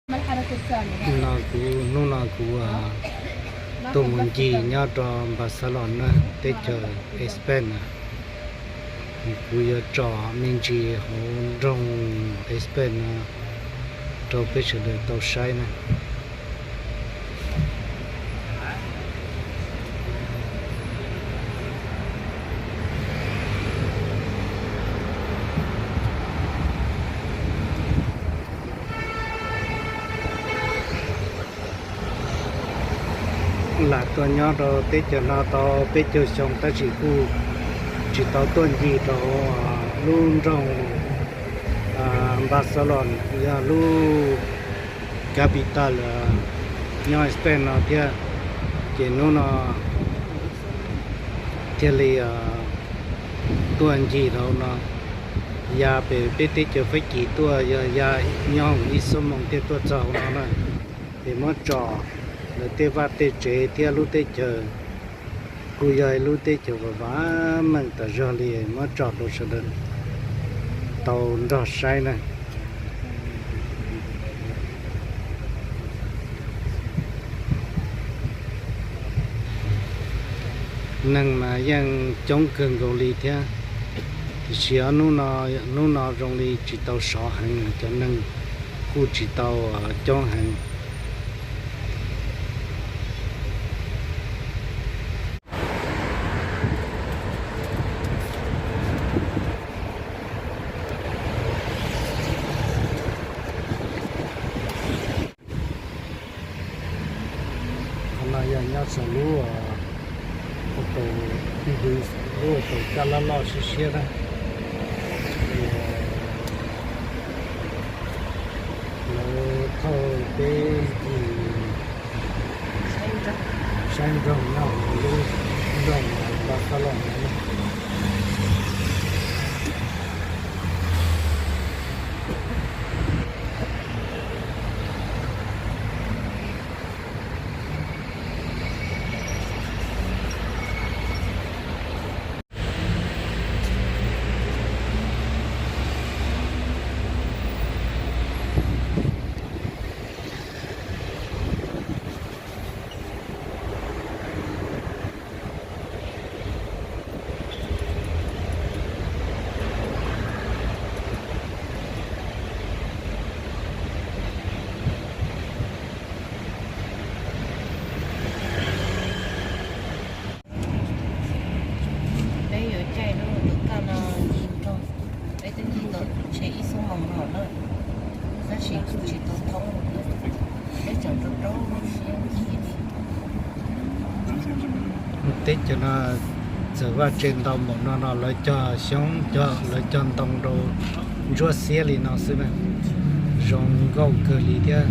No kuv, hnub no kuv tuaj mus ncig nyob rau Barcelona na, teb chaws Spain na. Kuv yuav tsom me ntsis hauv nroog Spain no rau peb sawv daws tau saib na. Lam tuaj nyob rau teb chaws no tau peb caug xyoo tab sis kuj tsis tau tuaj ncig rau lub nroog Barcelona, yog lub capital nyob Spain no thiab. Ces hnub no thiaj li tuaj ncig rau no, ya pem peb teb chaws Fab Kis tuaj yog ya nyob ib xuab moos thiaj tuaj txog hauv no na. Es muab tsom lawv tej vaj tej tsev thiab lub teb chaws kuj yog ib lub teb chaws vam vam meej tas zog li, muab tsom rau sawv daws tau nrog saib na. Neeg mas yeej coob kawg nkaus li thiab, tiam sis hnub no, hnub no zoo li tsis tau sov heev, cov neeg kuj tsis tau coob heev. Qhov no yog nyob saum lub, lub tau caj loj loj siab siab na. Lawv thauj peb ncig saib nroog nyob hauv lub nroog Barcelona no. Peb yuav caij lub tus kaj no ncig nroog, peb twb ncig tau tsheb ib xuab moos no lawm, tab sis kuj tsis tau thoob, peb tseem rau rau siab ncig li. Teb chaws no txawm vaj tse ntau npaum no no lawv cog xyoob, lawv cog ntoo rau ntsuab xiab li no xwb na. Zoo nkauj kawg li thiab,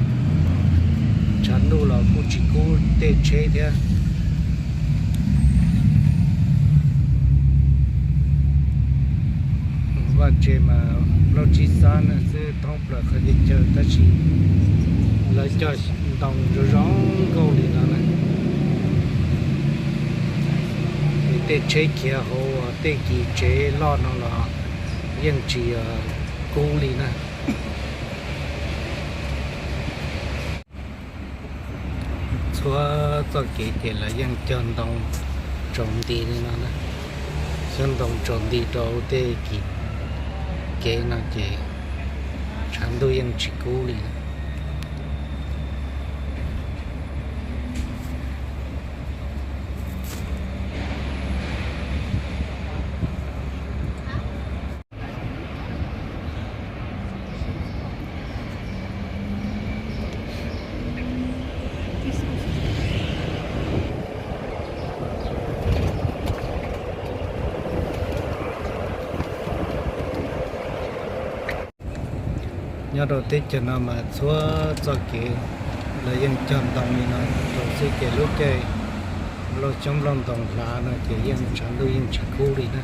tshav ntuj los kuj tsis kub tej tsheb thiab. Vaj tse mas plaub tsib xab na xwb thoob plaws qhov chaw, tab sis lawv cog ntoo zoo zoo nkauj li no na. Tej tsheb khiav hauv tej kis tsev loj no los yeej tsis kub li na. Txhua txoj kev ces lawv yeej cog ntoo tsaus nti li no na. Cog ntoo tsaus nti rau tej kis kev no ces tshav ntuj yeej tsis kub li. Nyob rau teb chaws no mas txhua txoj kev lawv yeej cog ntoo li no rau xwb ces lub caij nplooj xyoob nplooj ntoo hlav no ces yeej tshav ntuj yeej tsis kub li na.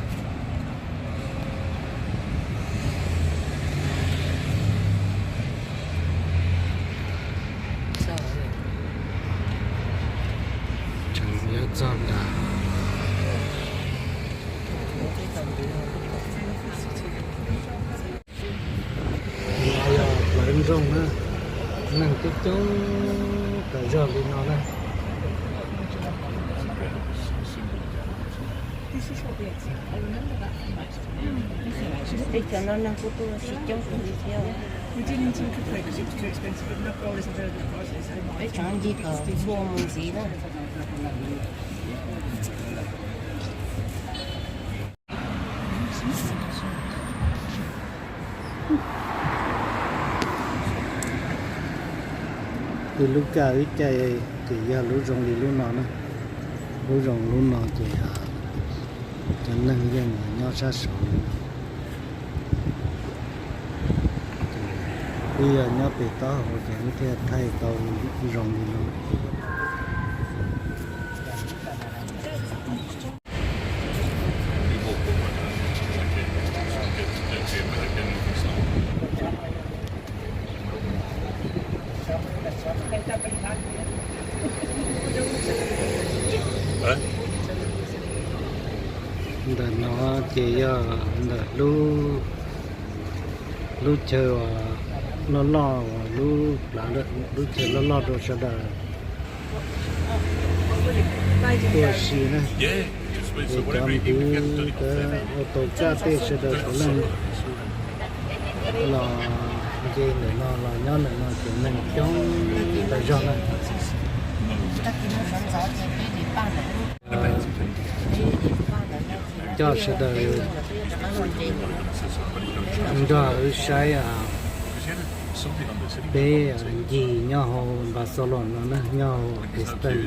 Tseem yuav txog nram, no yog plawv nroog na, neeg Coob coob tas zog li no na. Teb chaws no neeg kuj tuaj sib coob kawg li thiab. Peb tsam ncig kom txhua mus ntxiv na. Ib lub kaj ib caij ces yog lub zoo li lub no na. Lub zoo lub no ces cov neeg yeej nyob sab saud. Wb yog nyob pem taub hau ces wb thiaj thaij tau zoo li no. Ntawm no ces yog ntawm lub, lub chaw uas loj loj uas lub plav, lub chaw loj loj rau sawv daws tuaj si na. Ces cov npwv, cov ua tau kaj tej sawv daws puav leej los nce ntawm no los nyob ntawm no ces neeg coob tas zog na. Coj sawv daws nrog wb saib peb ncig nyob hauv Npaxalos no na, nyob hauv Pestay.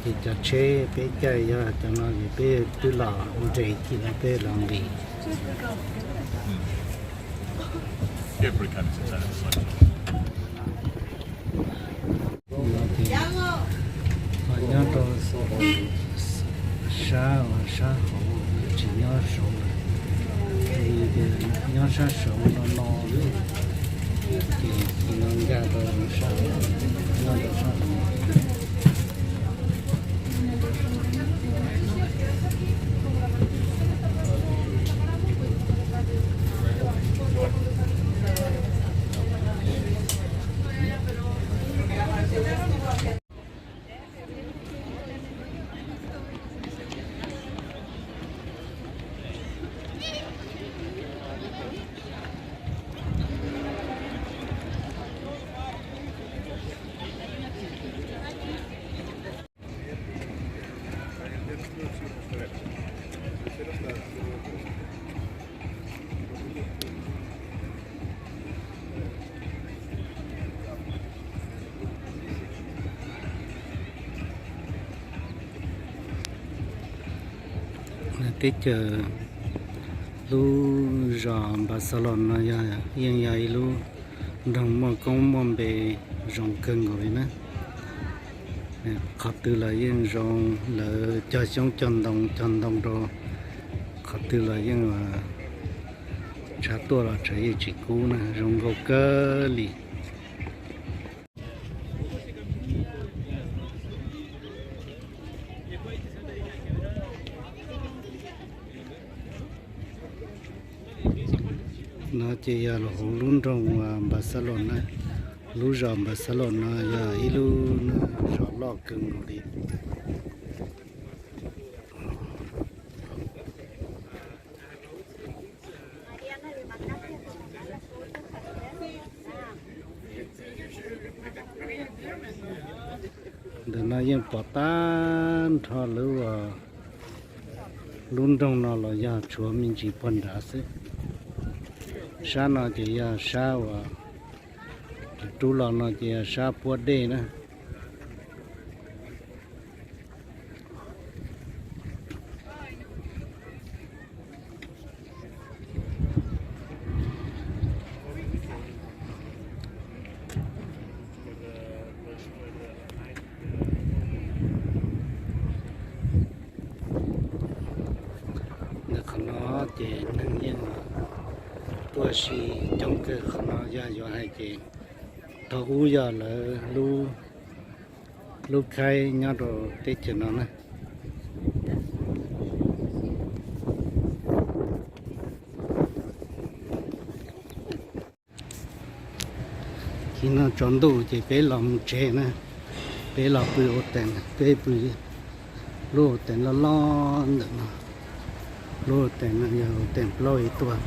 Ces cov tsheb peb caij yog cov no ces peb twb los nres cim no peb los nqis. Nyob rau sab, sab hauv, tsis nyob saud lawm. Nyob sab saud no no, ces no ncaj rau sab, nyob rau sab hauv. Teb chaws lub zos Npaxalos no yog, yeej yog ib lub nroog muaj koob muaj npe zoo kawg nkaus li na. Qhov twg los yeej zoo, lawv cog xyoob cog ntoo, cog ntoo rau qhov twg los yeej tshav tuaj los tshav yeej tsis kub na, zoo nkauj kawg li. No ces yog hauv lub nroog Npaxalos na, lub zos Npaxalos no yog ib lub zos loj kawg nkaus li. Ntawm no yeej pom tag nrho lub, lub nroog no los yog tshuav me ntsis pog nrad xwb. Sab no ces yog sab uas rub los no ces yog sab puab dej na. Ntawm qhov no ces neeg yeej tuaj si coob kawg. Qhov no yog yuav hais ces thaum ub yog lawv lub khaib nyob rau teb chaws no na. Tsaus ntuj ces peb los mus tsev na, peb los pw ua teem, peb pw lub ua teem loj loj ntawm no. Lub ua teem no yog ua teem plaub ib tuaj.